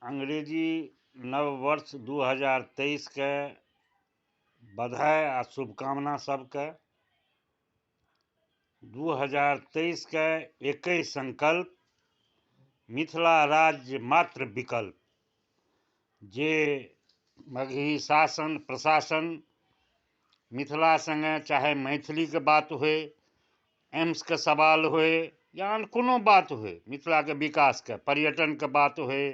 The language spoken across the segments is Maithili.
अंग्रेजी नव वर्ष 2023 के बधाई आ शुभकामना सबके। 2023 के एकहि संकल्प, मिथिला राज्य मात्र विकल्प। जे मगही शासन प्रशासन मिथिला सङ्गे चाहे मैथिलीके बात होइ, एम्सके सवाल होइ या आन कोनो बात होइ, मिथिलाके विकासके पर्यटनके बात होइ,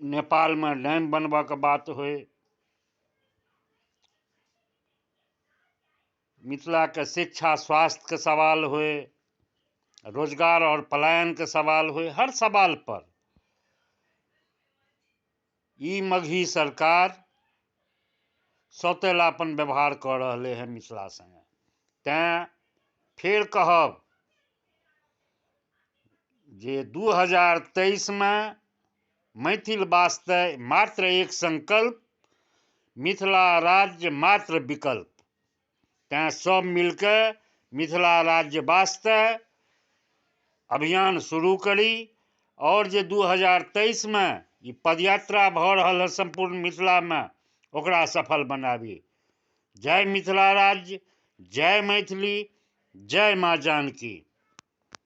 नेपालमे डैम बनबऽके बात होइ, मिथिलाके शिक्षा स्वास्थ्यके सवाल होइ, रोजगार आओर पलायनके सवाल होइ, हर सवाल पर ई मगही सरकार सौतेलापन व्यवहार कऽ रहलै हँ मिथिला सङ्गे। तैँ फेर कहब जे 2023 मे मैथिल वास्ते मात्र एक संकल्प, मिथिला राज्य मात्र विकल्प। तैँ सब मिलके मिथिला राज्य वास्ते अभियान शुरू करी और जे 2023 मे ई पदयात्रा भऽ रहल है सम्पूर्ण मिथिलामे, ओकरा सफल बनाबी। जय मिथिला राज्य, जय मैथिली, जय माँ जानकी।